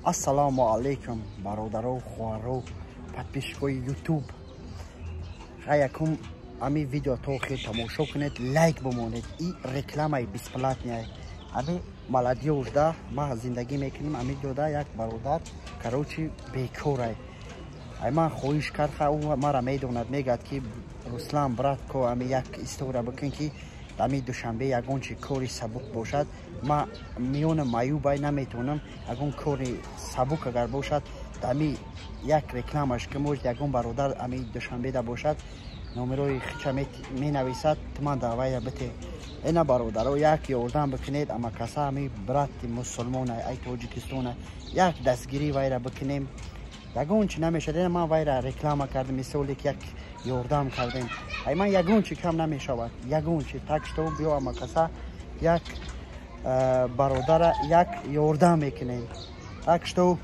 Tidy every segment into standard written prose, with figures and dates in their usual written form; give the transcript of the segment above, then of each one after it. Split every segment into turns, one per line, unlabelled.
Ассалому алайкум, бародаро, хоҳаро, подписчикои Ютуб. Якум ами видео то охир тамошо кунед, лайк бимонед. И рекламаи бесплатная. Ами молодёжда ма зиндагӣ мекунем, ами ҷода як бародар, короче, бекорай. Ай ман хоҳиш кард, ӯ мара медонад, мегӯяд, ки Руслан, брат, ко ами як история бикун, ки ами Душанбе ягон чи кори сабук бошад. Ма миёна маюбай, наметавонам. Ягон кори сабук агар бошад, ами як рекламаш ки может ягон бародар ами Душанбеда бошад, номерои хича менависад, туман давая бите. Ина, бародаро, як ёрдам бикунед ама каса, ами брати мусулмона, ай Тоҷикистона, як дастгирӣ вайра бикунем, ягон чи намешавад. Ина ман вайра реклама кардем, мисоле ки як ёрдам кардем, ай ман ягон чи кам намешавад, ягон чи. Так что биё, ама каса, як бародара як ёрдам мекунем. Так что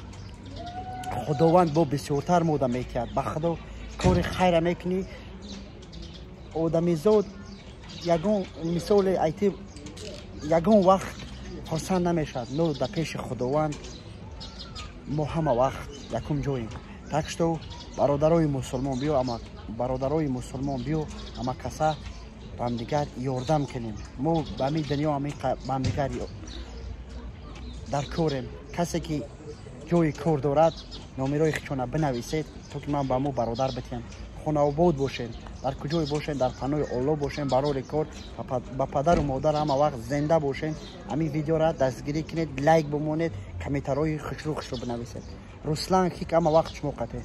Худованд бо бисёртар мода метиҳад. Ба Худо, кори хайра мекунӣ, одамизод ягон мисоле айти ягон вақт хурсанд намешавад, но дар пеши Худованд мо ҳама вақт якум ҷоем. Так что бародарои мусулмон, биё, ама бародарои мусулмон, биё, ама каса ба ҳамдигар ёрдам кунем. Мо ба ҳамин дунё ба ҳамдигар дар корем. Касе ки ҷои кор дорад, номерои хичона бинависед, то ки ман ба мо бародар битиҳам. Хонаобод бошед, дар куҷое бошед, дар паноҳи Олло бошед. Барори кор, ба падару модар ҳама вақт зинда бошед. Ҳамин видеора дастгирӣ кунед, лайк бимонед, комментарои хушрӯ хушрӯ бинависед. Руслан Хик ҳама вақт шумо қатъе.